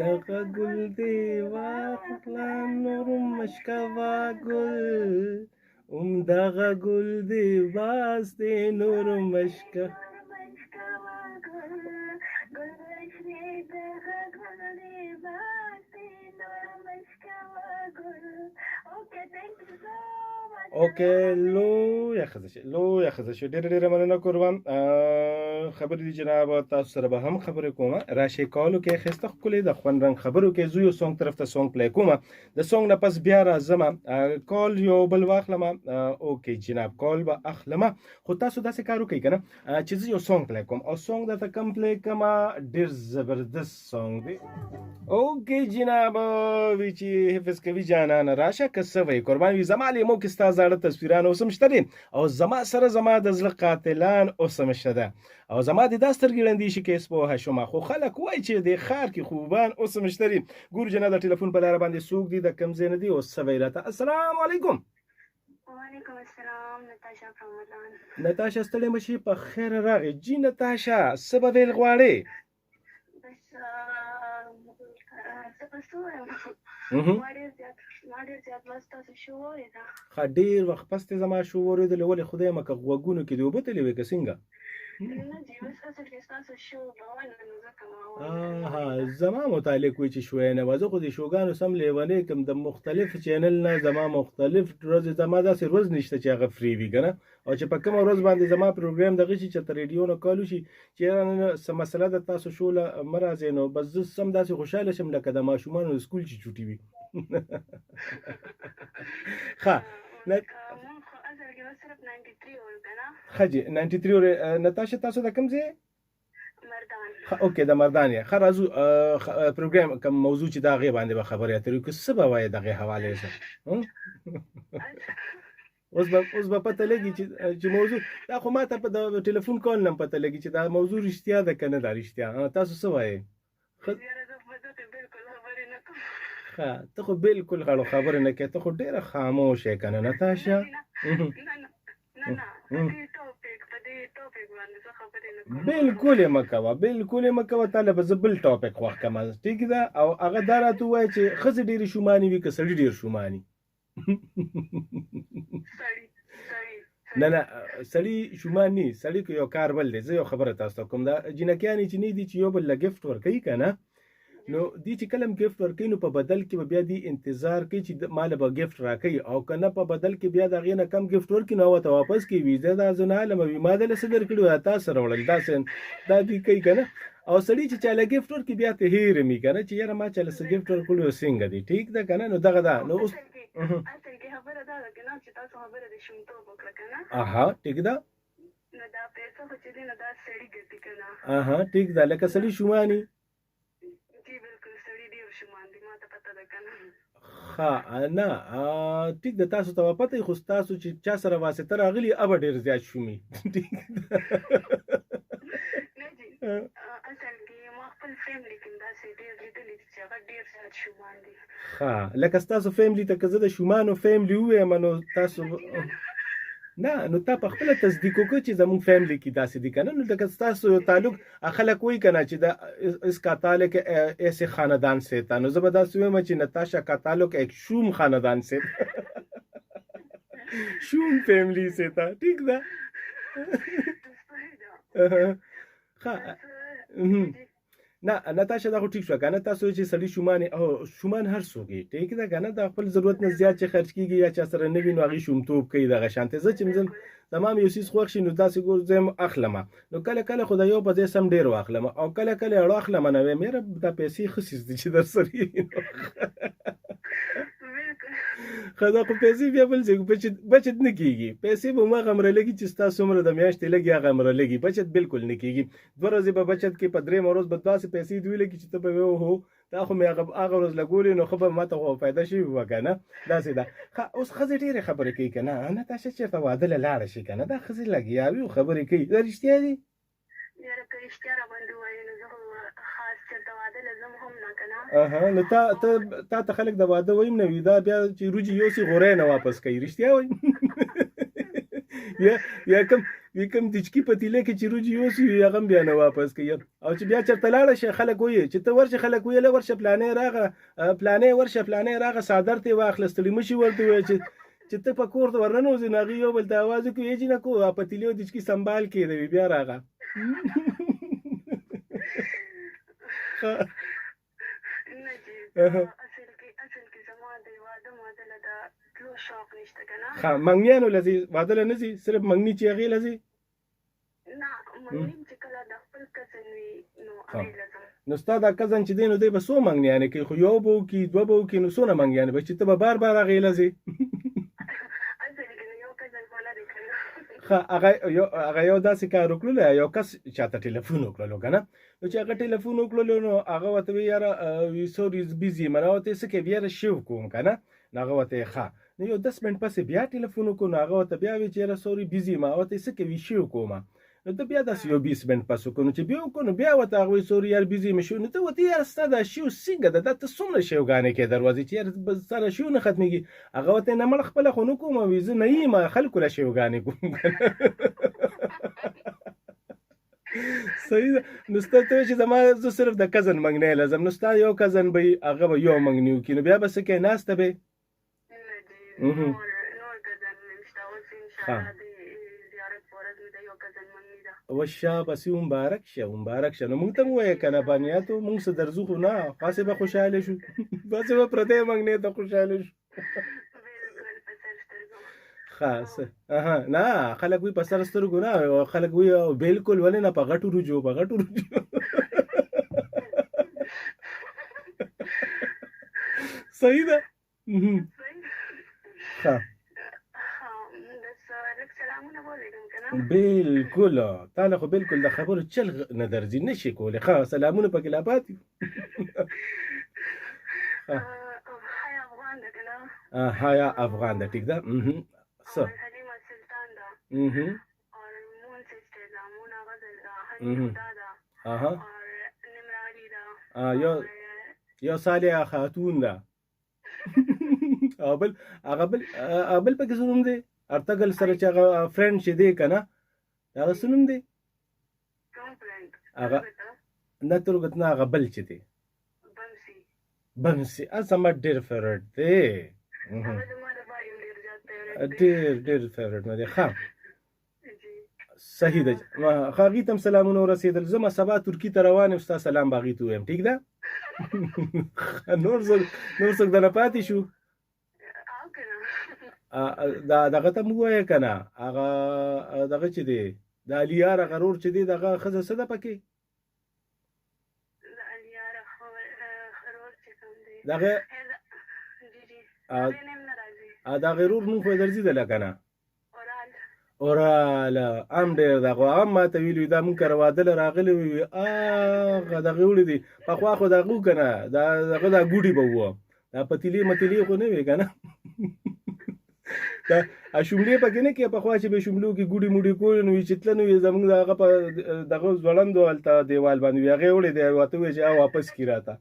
دغه ګل دی واخله نور مشکوا ګل، ام دغه ګل دی باس دی نور مشکا. اوکې، لویه ښځه شي، لویه ښځه شي. ډېره ډېره مننه قربان. خبرې دي جناب، تاسو سره به هم خبرې کوم. راشئ کالو کې ښایسته ښکلې د خوند رنګ خبرو کې. زه یو سونګ طرف ته سونګ پلی کوم، د سونګ نه پس بیا راځم، کال یو بل واخلم. اوکې جناب، کال به اخلم، خو تاسو داسې کار وکړئ که نه چې زه یو سونګ پلی کوم، او سونګ درته کوم پلی کوم، ډېر زبردست سونګ دی. اوکې جناب، وی چې حفظ کوي جانان راشه که څه وایي قربان وي. زما لیمو کې ستا زاړه تصویران اوس هم شته دي، او زما سره زما د زړه قاتلان اوس هم شته ده، او زما د دا سترګې ړندې شي که پوه شوم، خو خلک وایي چې د ښار کې خوبان اوس هم شته دي. ګورو جناب، د ټلیفون په لاره باندې څوک دي، د کوم ځای نه دي او څه وایي راته؟ السلام علیکم. وعلیکم السلام، نتاشا from مردان. نتاشا، ستړې مشي، په خیر راغی جی. نتاشا، څه به ویل غواړې؟ بس څه به څه ووایم، ما ډېر زیات بس تاسو شو واورېده. ښه، ډېر وخت پس دې زما شو واورېدلې، ولې خدای مه که غوږونو کې دې اوبه تللې وې که څنګه؟ نه جي، بس اصل کې ستاسو شو به ونه، نو ځکه ما ها زما متعلق وي چې شوی نه وه. زه خو د شوګانو سم لیونی کم، د مختلف چینل نه زما مختلف ورځې، زما داسې ورځ نشته چې هغه فری وي که نه، او چې په کومه ورځ باندې زما پروګرام دغه شي چې تر ریډیو نه کال وشي چې یاره نن څه مسله ده، تاسو شو له مه راځئ، نو بس زه سم داسې خوشحاله شم لکه د ماشومانو د سکول چې چوټي وي. ښه، مونږ خو اصل کې بس صرف 93 اورو که نه. ښه جي، 93 اورئ. نتاشا، تاسو د کوم ځای؟ مردان. ښه، اوکې، د مردان یې. ښه، راځو پروګرام کوم موضوع چې د هغې باندې به خبرې اترې وکړو، څه به وایې دغې حوالې سره؟ اوس به پته لګي چې موضوع دا خو ماته په د ټلیفون کال نه پته لګي چې دا موضوع رښتیا ده که نه ده رښتیا. تاسو څه وایې؟ ښه، ته خو بالکل غړو خبرې نه کوې، ته خو ډېره خاموش یې که نه نتاشا؟ بالکل یې مه کوه، بالکل یې مه کوه. تا له به زه بل ټاپک خوښ کړم، ټیک ده؟ او هغه دا راته ووایه چې ښځې ډېرې شومانې وي که سړي ډېر شوماني؟ نه نه، سړي شومان ني، سړي که یو کار بل دی. زه یو خبره تاسو ته کوم، دا جینکیانې چې نه دي چې یو بل له ګفټ ورکوي که نه، نو دی چې کله هم ګفټ ورکوي نو په بدل کې به بیا دی انتظار کوي چې ما له به ګفټ راکوي، او که نه په بدل کې بیا د هغې نه کم ګفټ ورکړي نو ورته واپس کوي، وي زه دا زه نه علم وي ما دله څه درکړي وو، تا څه راوړل، داسې دا دوی کوي که نه. او سړي چې چاله ګفټ ورکړي بیا ته هېر مي که نه چې یاره ما چاله څه ګفټ ورکړي وو، څنګه دی، ټیک ده که نه؟ نو دغه ده. نو اوس اصل کې خبره دا ده که نه چې تاسو خبره د شومتوب وکړه که نه. اها، ټیک ده. نو دا پیسه خو چې دی نو دا سړي ګټي که نه. اها، ټیک ده، لکه سړي شوماني. جی بالکل، سړي ډېر شومان دي، ما ته پته ده که نه. ښه، نه ټیک ده، تاسو ته به پته وي، خو ستاسو چې چا سره واسطه راغلي هغه ډېر زیات شومي. ټیک ده. نه جي، اصل کې ما خپل فیملی کې داسې ډېر لیدلي دي چې هغه ډېر زیات شومان دي. ښه، لکه ستاسو فیملی ته که زه د شومانو فیملی ووایم نو تاسو نه، نو تا په خپله تصدیق وکړ چې زموږ فیملی کې داسې دي که نه. نو لکه ستاسو یو تعلق، خلک وایي که نه چې د اس کا تعلق ایسے خاندان سے تھا، نو زه به داسې وایم چې نتاشا کا تعلق ایک شوم خاندان سے، شوم فیملی سے تھا. ټیک ده. ښه، نه نتاشا، دا خو ټیک شو که نه. تاسو چې سړي شومان او شومان هر څوک یې، ټیک ده که نه؟ دا خپل ضرورت نه زیات چې خرج کیږي یا چا سره نه وي نو هغې شومتوب کوي. دغه شانتې زه چې ځم زما هم یو څیز خوښ شي نو داسې ګور زه هم اخلم، نو کله کله خو د یو په ځای سم ډېر واخلم، او کله کله اړو اخلم نه وایم یاره دا پیسې ښه څیز دي چې در سره یې. ښه، دا خو پیسې بیا بل ځای بچت نه کیږي، پیسې به هماغه عمره لګي چې ستا څومره د میاشتې لګي هغه عمره لګي، بچت بالکل نه کیږي. دوه ورځې به بچت کې، په درېیمه ورځ به داسې پیسې دوی لګي چې ته به وایې هو دا خو مې هغه ورځ لګولې نو ښه به ماته خو فایده شوې وه که نه. داسې ده. ښه، اوس ښځې ډېرې خبرې کوي که نه نتاشا، چېرته واده له لاړه شي که نه، دا ښځې لګیا وي او خبرې کوي، دا رښتیا دي؟ یاره که رښتیا را باندې ووایې نو زه خو خاص چېرته واده له ځم هم نه که نه. اها، نو تا ته تا ته خلک د واده وایم نه وي، دا بیا چې روجي یوسي غوری نه واپس کوي، رښتیا وایي؟ یا وی کوم دچکی پتیله کې چې روجي یوسي وي هغه هم بیا نه واپس کوي. او چې بیا چېرته لاړه شي خلک وایي چې ته ورشه، خلک وایي له ورشه پلانې راغه، پلانې ورشه پلانې راغه، څادر ته یې واخله، ستړي مشي ورته ووایه. چې ته په کور ته ورننوځې نو هغوی یو بل ته اواز وکړي ای جینکو پتیلې او دچکي سنبال کړې وي بیا راغه. نه جی، اصل کې زما د واده ماده له د تلو شوق نشته کنه. ښه، منګنیانو له ځي واده له نه ځي، صرف منګني چې هغې له ځي؟ نه، منګني چې کله د خپل کزن وي نو هغې له ځم. نو ستا دا کزن چې دی نو دی به څو منګنیانې کوي؟ خو یو به وکړي، دوه به وکړي، نو څونه منګنیانې به چې ته به بار بار هغې له ځې؟ اصل کې نو یو کزن خو نه دی کنه. ښه، هغه یو داسې کار وکړو، یو کس چاته ټلیفون وکړلو که نه، نو چې هغه ټلیفون وکړلو نو هغه ورته وی یاره وی سوري بیزي یم، هغه ورته څه کوي؟ یاره شیو کوم که نه. نو هغه ورته ښه، نو یو 10 منټ پسې بیا ټلیفون وکړو، نو هغه ورته بیا وی چې یاره sorry busy یم. هغه ورته څه کوي؟ شیو کوم. نو ته بیا داسې یو 20 منټ پس وکړو، نو چې بیا وکړو نو بیا ورته هغه وی sorry یار busy یم شو. نو ته ورته یاره ستا دا شیو څنګه ده، دا ته څومره شیوګانې کې دروازې چې یاره ستا دا شیو نه ختمېږي؟ هغه ورته نه مړه خپله خو نه کوم، وی زه نه یم، خلکو له شیوګانې کوم. صحیح ده. نو ستا ته چې زما زه صرف د کزن منګنی لازم، نو ستا یو کزن به هغه به یو منګنی وکړي، نو بیا به څه کوې؟ ناسته به؟ نه جی، نور کزن مې نشته. اوس انشاءالله د زیارت په ورځ مې د یو کزن منګنی ده. وشابه، مبارک شه، مبارک شه. نو مونږ ته ووایه که نه، بانیاتو مونږ څه درځو خو نه، هسې به خوشحاله شو، هسې به پردی منګنی ته خوشحاله شو. بالکل، په سر سترګو. ښه، اها، نه خلک وي په سر سترګو نه، خلک وي بالکل ولې نه، په غټو روجو، په غټو روجو. صحیح ده. ښه، بالکل، تاله خو بالکل د خبرو چل نه درځي، نشي کولی. ښه، سلامونه پکې لا پاتې. حیا افغان ده کنه؟ حیا افغان ده، ټیک ده. څه حلیمه سلطان ده اور مون سسټر ده، مونا غزل ده، حنی خدا ده اور نمرا علي ده. یو صالحه خاتون ده، او بل هغه بل بل پکې څه نوم دی؟ ارتګل سره چې هغه فرند چې دی که نه، هغه څه نوم دی؟ هغه نه ترګت نه، هغه بل چې دی. بمسي. بمسي زما ډېر favourite دی، ډېر ډېر favourite مې دی. ښه، صحیح ده. هغې ته هم سلامونه ورسېدل. زه ما سبا ترکي ته روان یم، ستا سلام به هغې ته ووایم. ټیک ده. نور څوک درنه پاتې شو؟ دا دغه ته مو ووایه که نه، هغه دغه چې دی، د علیار هغه ورور چې دی، دغه ښځه څه ده پکې؟ د علیار دغه دا غرور نوم خو درځي ده لکه نه اوراله ام ډېر دغه هم ما ته ویلي، دا مونږ کره واده له راغلي وي، هغه دغه وړي دي. پخوا خو دغه که نه، دا دغه دا ګوډي به وو، دا پتیلې متیلې خو نه وې که نه، دا شوملې پکې نه کې. پخوا چې به شوملو کې ګوډي موډي کولې نو چې تله نو زمونږ دغه په دغه ځوړندو هلته دیوال باندې وي، هغې وړي دی، ورته ووایي چې واپس کړي راته.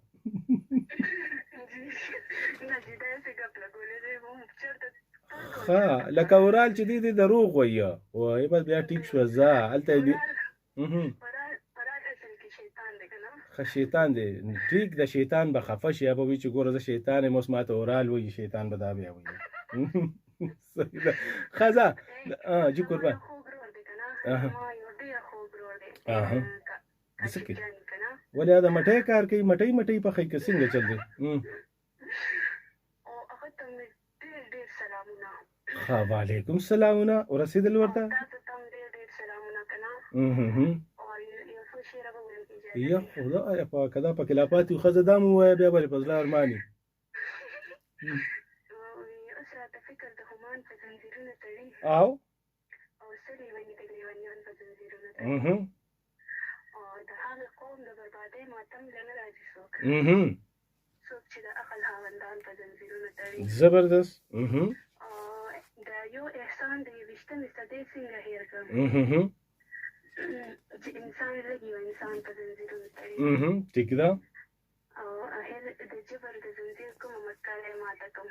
نه جی، داسې ګپ لګولې دی چېرته. ښه، لکه اورال چې دی دروغ وایي، وایي بس بیا ټیک شو، ځه هلته دی. ښه، شیطان دی، ټیک د شیطان به خفه شي، به وایي چې ګوره زه شیطان یم، اوس ماته اورال وایي، شیطان به دا بیا وایي. صحیح ده. ښه ځه جي قربان. اها، څه کوي؟ ولې دا مټۍ کار کوي؟ مټۍ مټۍ پخوي که څنګه چل دی؟ او هغه ته مې ډېر ډېر سلامونه. ښه، وعلیکم سلامونه ورسېدل ورته. تاسو ته هم ډېر ډېر سلامونه که نه. او یو څو شعره به ووایم که اجازه؟ یا خدای پاکه، دا پکې لا پاتې. ښځه دا مو ووایه، بیا به په زړه ارماني. اوس راته فکر د همان په زنځیرونو تړي او او څه لیوني د لیونیان په زنځیرونو تړي او د هغې قوم د بربادۍ ماتم له نه راځي څوک، څوک چې د عقل خاوندان په زنځیرونو تړي. زبردست. او د یو احسان د 21مې صدۍ څنګه هېر کړم چې انسان لږ یو انسان په زنځیرونو تړي. ټیک ده. او هر د جبر د زنځیر کومه مکاله ماته کوم.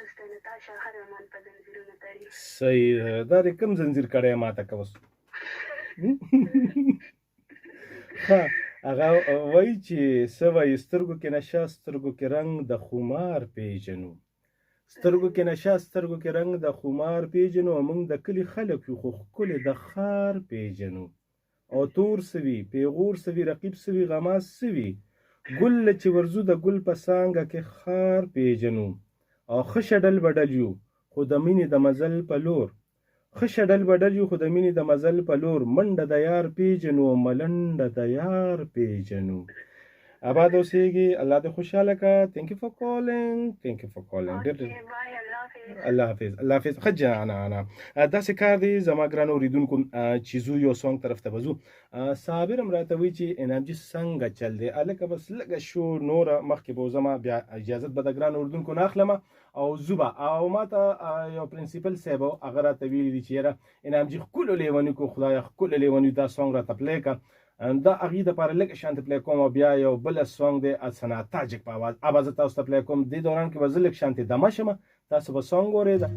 بس د نتاشا هر ارمان په زنځیرونو تړي. صحیح ده، دا دې کوم زنځیر کړی ماته که اوس؟ ښه، هغه وایي چې څه وایي، سترګو کې نشه سترګو کې رنګ د خمار پیژنو، سترګو کې نشه سترګو کې رنګ د خمار پیژنو، او موږ د کلي خلک یو خو ښکلې د ښار پیژنو، او تور سوي پیغور سوي رقیب سوي غماز سوي، ګل له چې ورځو د ګل په څانګه کې خار پیژنو، او ښه شډل بډل یو خو د مینې د مزل په لور، ښه شډل بډل یو خو د مینې د مزل په لور، منډه د یار پیژنو او ملنډه د یار پیژنو. آباد اوسېږي، الله دې خوشاله کا. ثانک یو فار کالینګ، ثانک یو فار کالینګ. ډېر ډېر الله حافظ، الله حافظ. ښه جانانه، داسې کار دی زما ګرانو اورېدونکو چې ځو یو سونګ طرف ته به ځو. صابر هم راته وایي چې انعام جي څنګه چل دی، هلکه بس لږه شو نوره مخکې به وځم، بیا اجازت به د ګرانو اورېدونکو نه اخلم او ځو به. او ما ته یو پرنسپل صاحب هغه راته ویلي دي چې یاره انعام جي ښکلو لیوني کو، خدایه ښکلو لیوني دا سونګ راته پلی که، دا هغې دپاره لږ شانتې پلی کوم. او بیا یو بل سونګ دی ثنا تاجک په اواز، هغه زه تاسو ته پلی کوم. دې دوران کې به زه لږ شانتې دمه شم، تاسو به سونګ اورېده.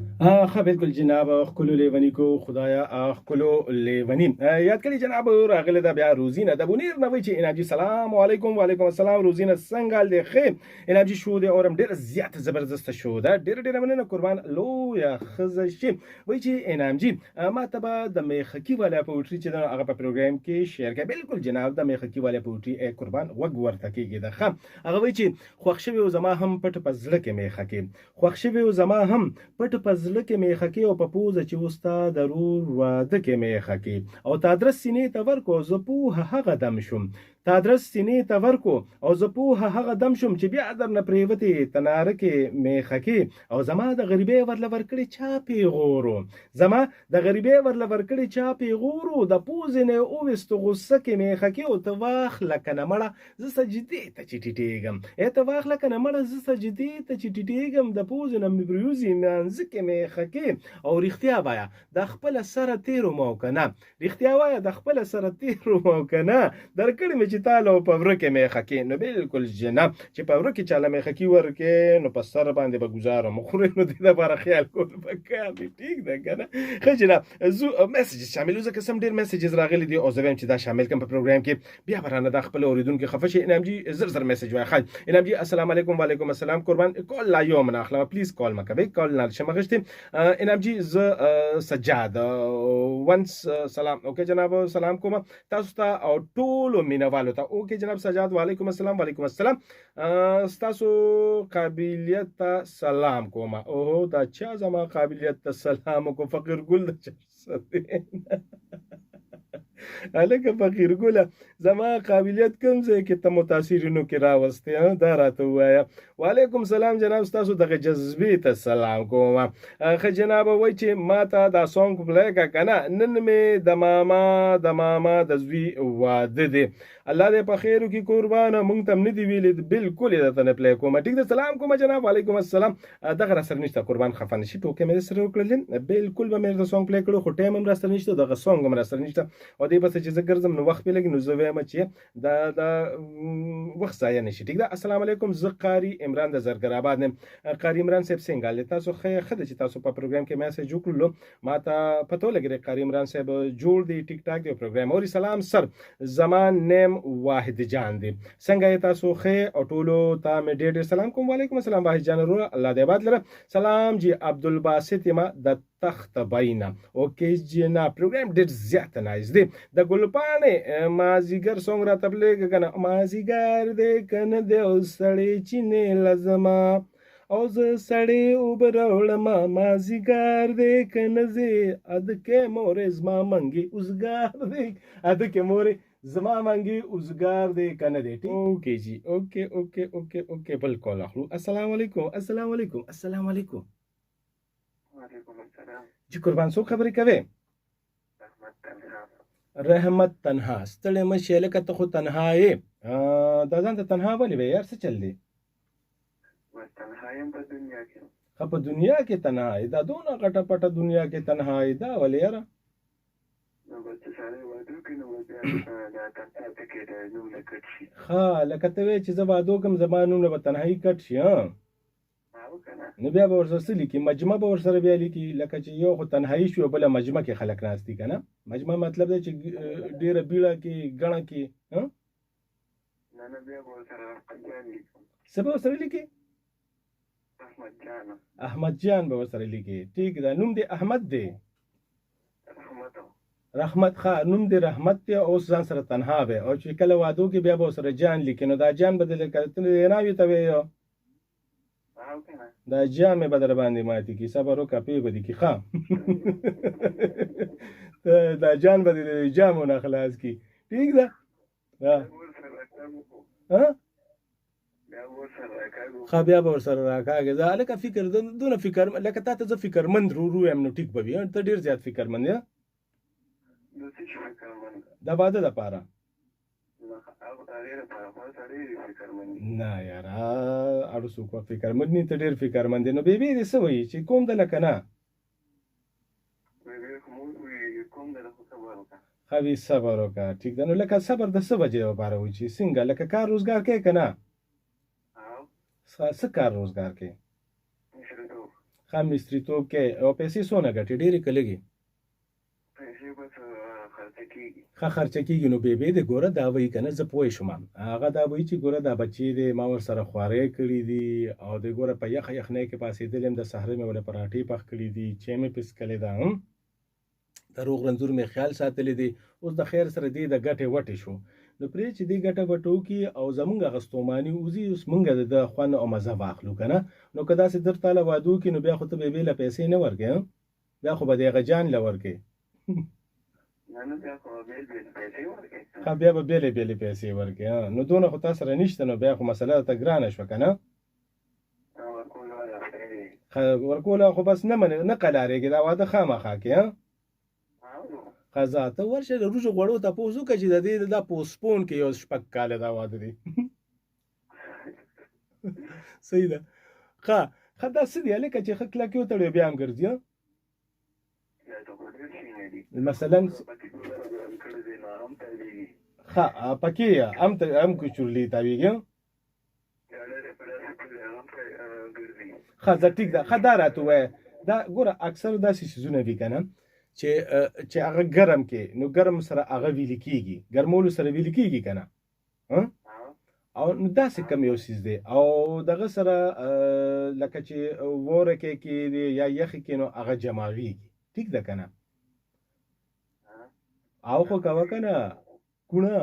ښه بالکل جناب، ښکلو لیوني کو، خدایا ښکلو لیوني یاد کړي جناب. راغلی ده بیا روزینه د بونیر نه، وایي چې انعام جي سلام علیکم. وعلیکم السلام روزینه، څنګه حال دی؟ ښه انعام جي، شو دی اورم، ډېره زیاته زبردسته شو ده، ډېره ډېره مننه قربان، لویه ښځه شي. وایي چې انعام جي ما ته به د میخکي والا پوټري چې ده هغه په پروګرام کې شیر کړه. بالکل جناب، د میخکي والا پوټري ای قربان غوږ ورته کېږي ده. ښه هغه وایي چې خوښ شوی و زما هم پټ په زړه کې میخکي، خوښ شوی و زما هم پټ په زړه کې میخکي، او په پوزه چې وستا د رور واده کې میخکي، او تادرس سینې ته ورکو زه پوهه هغه دم شوم، تادرس سینې ته ورکو او زه پوهه هغه دم شوم چې بیا درنه پرېوتې تناره کې میخکې، او زما د غریبۍ ورله ورکړې چا پیغورو، زما د غریبۍ ورله ورکړې چا پیغورو، د پوزې نه یې وویستو غصه کې میخکې، او ته واخله که نه مړه زه سجدې ته چې ټیټېږم، ای ته واخله که نه مړه زه سجدې ته چې ټیټېږم، د پوزې نه مې پرېوځي میانځه کې میخکې، او رښتیا وایه د خپله سره تېرو مو که نه، رښتیا وایه د خپله سره تېر وم او که نه، درکړې مې چې تا له په وره کې میخکې. نو بالکل جناب چې په وره کې چاله میخکې ورکې نو په سر باندې به ګزار هم وخورې، نو دې دپاره خیال کول پکار دي، ټیک ده که نه؟ ښه جناب زه میسجز شاملو، ځکه سم ډېر میسجز راغلي دي او زه وایم چې دا شامل کړم په پروګرام کې، بیا به رانه دا خپل اورېدونکي خفه شي. انعام جي زر زر میسج وایه. ښه انعام جي السلام علیکم. وعلیکم السلام قربان، کال لا یو هم نه اخلم، پلیز کال مه کوئ، کال نه شم اخیستی. انعام جی زه سجاد ونس سلام. اوکې جناب سلام کوم تاسو ته او ټولو مینوالو ته. اوکې جناب سجاد وعلیکم السلام. وعلیکم السلام، ستاسو قابلیت ته سلام کوم. اوه دا چا زما قابلیت ته سلام وکړو؟ فقیر ګل د چا هلکه فقیر ګله زما قابلیت کوم ځای کې ته متاثرینو کې راوستې؟ دا راته ووایه. وعلیکم سلام جناب، ستاسو دغه جذبې ته سلام کوم. ښه جناب وایي چې ما ته دا سونګ پلی که که نه، نن مې د ماما د ماما د زوی واده دی، الله دې په خیر وکړي قربانه، مونږ ته هم نه دي ویلي، بالکل یې درته نه پلی کوم. ټیک ده، سلام کوم جناب. وعلیکم السلام. دغه را سره نشته قربان، خفه نه شي، ټوکې مې سره وکړلې، بالکل به مې درته سونګ پلی کړو، خو ټایم هم را سره نشته، دغه سونګ هم را سره نشته، او دې پسې چې زه ګرځم نو وخت پې لګي، نو زه وایم چې دا دا وخت ضایع نه شي. ټیک ده. السلام علیکم، زه قاری عمران د زرګر آباد نه. قاری عمران صاحب څنګه حال دی؟ تاسو ښه ښه ده چې تاسو په پروګرام کې میسج وکړلو، ما ته پته ولګېده قاری عمران صاحب جوړ دی، ټیک ټاک دی پروګرام اوري. سلام سر، زما نیم واحد جان دی، څنګه یې تاسو ښه؟ او ټولو ته مې ډېر ډېر سلام کوم. وعلیکم السلام واحد جان وروره، الله دې آباد لره. سلام جی، عبدالباسط یم د تخت بینه. اوکې جناب، پروګرام ډېر زیات نایس دی. د ګلپاڼې مازیګر سونګ راته پلېږه که نه، مازیګر دی که نه دی او سړې چینې لزما او زه سړې اوبه راوړم، مازیګر دی که نه ځې ادکې مورې زما منګي اوزګار دی، ادکې مورې زما منګي اوزګار دی که نه دی. اوکې جی، اوکې اوکې اوکې اوکې، بل کال اخلو. السلام علیکم. السلام علیکم. السلام علیکم. وعلیکم السلام جی قربان، څوک خبرې کوي؟ رحمت تنها. رحمت تنها، ستړی مه شې لکه ته خو تنها یې، دا ځان ته تنها ولې وې یار، څه چل دی؟ بس تنها یم په دنیا کې. ښه په دنیا کې تنها یې، دا دونه غټه پټه دنیا کې تنها یې، دا ولې یاره؟ نو بس چې سړی واده وکړي نو بس بیا دا تنها ټکی د نوم نه کټ شي. ښه لکه ته وایې چې زه واده وکړم زما نوم نه به تنهایي کټ شي. ها نو بیا به ورسره څه لیکي؟ مجمع به ورسره بیا لیکي، لکه چې یو خو تنهایی شو، بله مجمع کې خلک ناست دي که نه. مجمع مطلب دی چې ډېره بیړه کې ګڼه کې. نه نه، بیا به ورسره احمد جان لیکم. څه به ورسره لیکي؟ احمد جان. احمد جان به ورسره لیکي، ټیک ده. نوم دې احمد دی؟ رحمت. رحمت، ښه، نوم دې رحمت دی او اوس ځان سره تنها وی، او چې کله وادو کې بیا به ورسره جان لیکي. نو دا جان به دې لکه ته ناوې ته وی، دا جامې به در باندې ماتې کړي. صبر وکړه، پې به دې کړي. ښه، دا جان به دې د جامو نه خلاص کړي. ټیک ده. ها ښه، بیا به ورسره راکاږې. زه هلکه فکر دونه فکر لکه تا ته زه فکرمند رورو یم، نو ټیک به وي. ته ډېر زیات فکرمند یې د واده دپاره. نه یاره، اړو څوک فکرمند نه، ته ډېر فکرمند یې. نو بیبي دې څه وایي چې کوم ده لکه نه؟ ښه وي، صبر وکړه. ټیک ده. نو لکه صبر د څه بجې لپاره وي چې څنګه لکه کار روزګار کوې که نه؟ څه کار روزګار کوې؟ ښه، مستریتوب کوې. او پیسې څونه ګټې، ډېرې که لږې؟ پیسې بس خرچه کېږي. ښه، خرچه کېږي. نو بېبې دې ګوره دا وایي که نه، زه پوه شوم، هغه دا وایي چې ګوره دا بچې دی ما ورسره خوارۍ کړي دي، او دی ګوره په یخه یخنۍ کې پاڅېدلی یم، د سحرې مې وله پراټې پخ کړي دي، چای مې پې څکلې ده، هم د روغ رنځور مې خیال ساتلی دی. اوس د خیر سره دی د ګټې وټې شو، نو پرې چې دی ګټه وټه وکړي او زمونږ هغه ستوماني وځي، اوس مونږ د ده خوند او مزه واخلو که نه. نو که داسې در تاله واده وکړي، نو بیا خو ته بېبې له پیسې نه ورکوې، بیا خو به دې هغه جان له ورکې. نه نه، بیا خو به بېل بېل پیسې ورکې. ښه، بیا به بېلې بېلې پیسې ورکې. نو دونه خو تا سره نشته، نو بیا خو مسله درته ګرانه شوه که نه؟ ښه، ورکوله خو بس نه منې، نه قلارېږي، دا واده خامخا کې. ها ښه، ځه ته ورشه د روژو غوړو تپوس وکړه چې د دې دا پوسپون کې یو شپږ کاله دا واده دی. صحیح ده. ښه ښه، دا څه دي هلکه چې ښه کلک یې وتړي بیا هم ګرځي؟ مثلا ښه، پکې هم هم چورلي تاویږي. ښه، زه ټیک ده. ښه، دا راته ووایه، دا ګوره اکثر داسې څیزونه وي که نه چې هغه ګرم کې، نو ګرم سره هغه ویلي کېږي، ګرمولو سره ویلي کېږي که نه؟ او نو داسې کم یو څیز دی او دغه سره لکه چې وره کې کې دی یا یخې کې، نو هغه جماویږي. ټیک ده که نه؟ او خو کوه که نه کوڼه.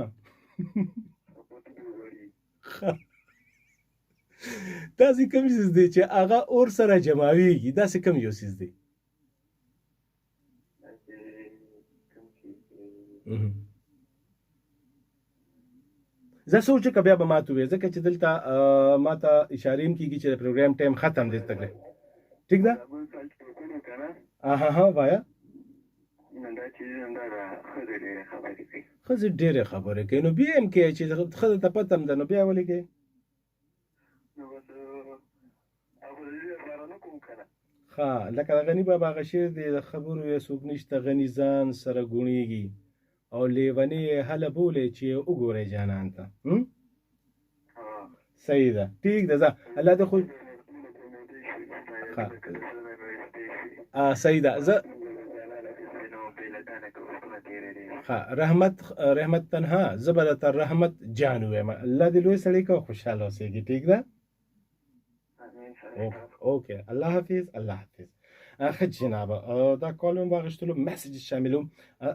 داسې کوم څیز دی چې هغه اور سره جماویږي؟ داسې کوم یو څیز دی؟ زه سوچ وکړه بیا به ماته ووایې، ځکه چې دلته ماته اشارې هم کېږي چې د پروګرام ټایم ختم دی. تکړه، ټیک ده. اها ها، وایه. ښځې ډېرې خبرې کوي، نو بیا هم کوي چې ښځې ته پته هم ده، نو بیا ولې کوي؟ ښه، لکه د غني بابا هغه شعر دی، د خبرو یې څوک نشته غني ځان سره ګوڼېږي، او لیونی یې هله بولې چې یې وګورئ جانان ته. صحیح ده، ټیک ده. ځه الله دې خو. صحیح ده. زه ښه، رحمت، رحمت تنها، زه به درته رحمت جان ووایم. الله دې لوی سړی که، خوشحاله اوسېږي. ټیک ده. اوکې، الله حافظ. الله حافظ. ښه جناب، دا کال مې واغشتلو، میسج شاملو.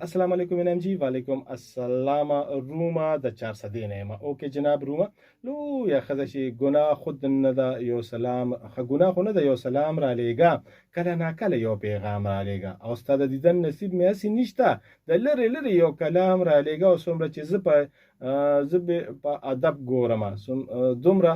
السلام علیکم انعام جی. وعلیکم السلام. روما د چارسدې نه یم. اوکې جناب روما، لویه ښځه چې ګناه خود نه ده یو سلام، ښه ګناه خو نه ده یو سلام را لېږه، کله ناکله یو پیغام را لېږه، او ستا د دیدن نصیب مې هسې نشته، د لرې لرې یو کلام را لېږه، او څومره چې زه په زه په ادب ګورم دومره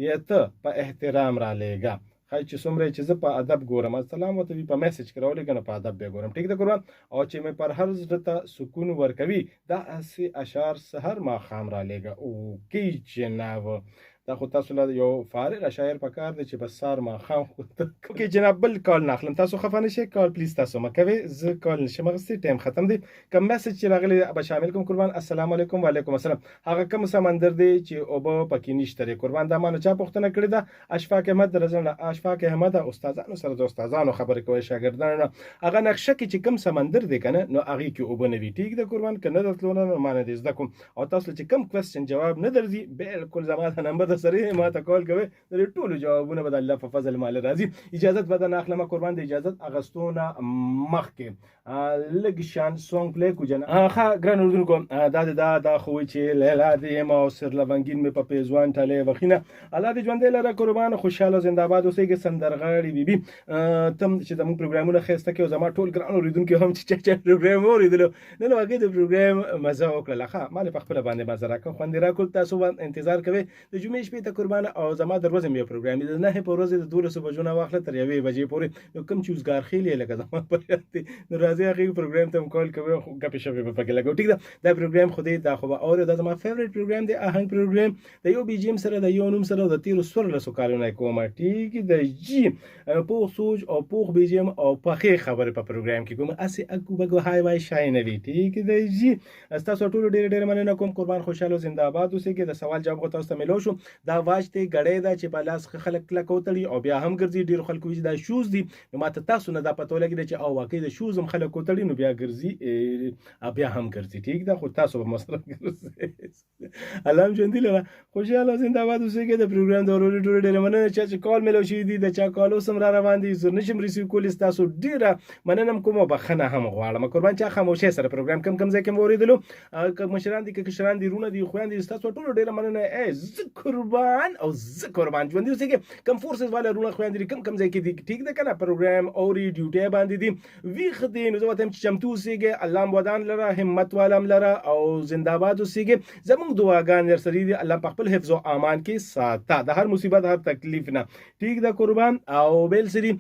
یې ته په احترام را لېږه. ښایي چې څومره چې زه په ادب ګورم، السلام ورته وي په میسج کې راولېږه، نو په ادب به ګورم. ټیک ده قربان. او چې مې پر هر زړه ته سکون ورکوي، دا هسې اشعار سحر ماښام را لېږه. اوکې جناب. دا خو تاسو له یو فارغ شاعر پکار دی چې بس سار ماښام خو okay جناب بل call نه اخلم، تاسو خفه نه شئ، call please تاسو مه کوئ، زه call نشم اخیستی، ټایم ختم دی. کوم message چې راغلی به شامل کوم قربان. السلام علیکم. وعلیکم السلام. هغه کوم سمندر دی چې اوبه پکې نشته دی قربان؟ دا مانه چا پوښتنه کړې ده؟ اشفاق احمد درځنه. اشفاق احمد، استادانو سره د استادانو خبرې کوي، شاګردانو نه. هغه نقشه کې چې کوم سمندر دی کنه نو هغې کې اوبه نه وي. ټیک ده قربان، که نه درتلو نه ما نه دې زده کوم. او تاسو چې کوم question جواب نه درځي، بالکل زما د نمبر د سره ما ته call کوي، د دې ټولو جوابونه به د الله په فضل مال راځي. اجازت به نه اخلم قربان. د اجازت اغستو نه مخکې لږ شان song play کو جن. ښه ګران اردوونکو، دا دا دا خو چې لیلا دې یم او سر لونګین مې په پیزوان ټلې وخینه. الله دې ژوندی لره قربان، خوشحاله زنده‌باد اوسېږي. سندرغاړي بي بي تم چې زموږ پروګرامونه ښایسته کوي، زما ټول ګران اورېدونکي هم چې چا چا پروګرام واورېدلو نن واقعي د پروګرام مزه وکړله. ښه ما په خپله باندې مزه راکړه، خوند یې راکړ. تاسو انتظار کوئ د جمعې شپې ته قربان. او زما د ورځې یو پروګرام دی، د 9 په ورځې د 12 بجو نه واخله تر 1 بجې پورې، نو کوم چې اوزګار خېل یې لکه زما په یاد دی نو راځي هغې پروګرام ته هم call کوي، خو ګپې شپې به پکې لګوو. ټیک ده، دا پروګرام خو دی دا خو به اورې، دا زما favourite پروګرام دی، اهنګ پروګرام د یو بي جي ایم سره د یو نوم سره د تېرو 14 کالو نه کومه. ټیک د جي پوخ سوچ او پوخ بي جي ایم او پخې خبرې په پروګرام کې کوم، هسې اکو بګو های وای شای نه وي. ټیک د جي ستاسو ټولو ډېره ډېره مننه کوم قربان، خوشحاله زنده‌آباد اوسئ. د سوال جواب خو تاسو ته میلو شو. دا watch دی، ګړی ده چې په لاس خلک کلک وتړي او بیا هم ګرځي. ډېرو خلکو وایي چې دا shoes دي، نو ماته تاسو نه دا پته ولګېده چې او واقعي د shoes هم خلک وتړي نو بیا ګرځي، بیا هم ګرځي. ټیک ده، خو تاسو به مو سره ګرځئ. الله هم ژوندي لره، خوشحاله زنده‌آباد اوسئ. د پروګرام د اورېدلو ټولو ډېره مننه. چا چې call میلو شوي دي، د چا call اوس هم را روان دي، زه نشم receive کولی، ستاسو ډېره مننه هم کوم او بخښنه هم غواړم قربان. چا خاموشۍ سره پروګرام کم کم ځای کې مو اورېدلو، که مشران دي که کشران دي، وروڼه دي خویندې دي، ستاسو ټولو ډېره مننه. ای زه قربان او زه قربان، ژوندي اوسئ. کم forces والا وروڼه خویندې دي کم کم ځای کې دي، ټیک ده که نه، پروګرام اوري، ډیوټۍ باندې دي، ویښ دي، نو زه ورته وایم چې چمتو اوسېږئ. الله مو ودان لره، همت والا هم لره او زنده‌آباد اوسېږئ. زموږ دعاګانې درسره دي، الله په خپل حفظ او امان کې ساته د هر مصیبت هر تکلیف نه. ټیک ده قربان. او بل څه دي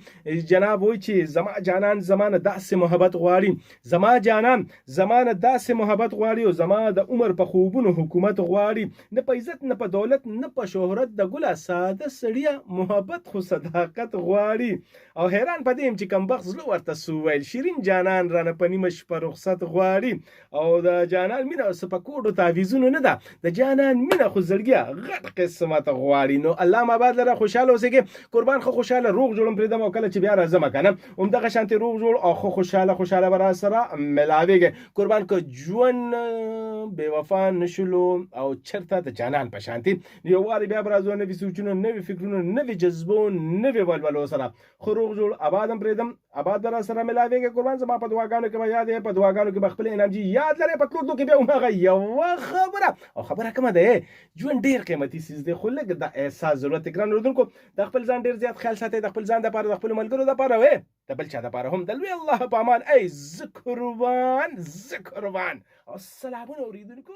جناب وایي چې زما جانان زما نه داسې محبت غواړي، زما جانان زما نه داسې محبت غواړي او زما د عمر په خوبونو حکومت غواړي، نه په عزت نه په دولت نه په شهرت د ګله ساده سړیه محبت خو صداقت غواړي. او حیران په دې یم چې کمبخت زړه ورته څه وویل، شیرین جانان رانه په نیمه شپه رخصت غواړي. او د جانان مینه څه په کوډو تعویذونو نه ده، د جانان مینه خو زړګیه غټ قسمت غواړي. نو الله مو آباد لره، خوشحاله اوسېږئ قربان. ښه خوشحاله روغ جوړم پرېږدم او کله چې بیا راځم که نه همدغه شانتې روغ جوړ او ښه خوشحاله خوشحاله به را سره ملاوېږئ قربان. که ژوند بې وفا نشلو او چېرته د جانان په شانتې، یو وارې بیا به راځو نوي سوچونو، نوي فکرونو، نوي جذبو، نوي ولولو سره. خو روغ جوړ آباد هم پرېږدم، آباد به را سره ملاوېږئ قربان. زما په دعاګانو کې به یاد یې، په دعاګانو کې به خپل انعام جي یاد لرئ. په تلو تلو کې بیا هماغه یوه خبره، او خبره کومه ده، ژوند ډېر قیمتي څیز دی، خو لږ د احساس ضرورت دی. ګران اورېدونکو، د خپل ځان ډېر زیات خیال ساتئ، د خپل ځان دپاره، د خپلو ملګرو دپاره، وې د بل چا دپاره هم. د لوی الله په امان. ای زه قربان، زه قربان، او سلامونه اورېدونکو.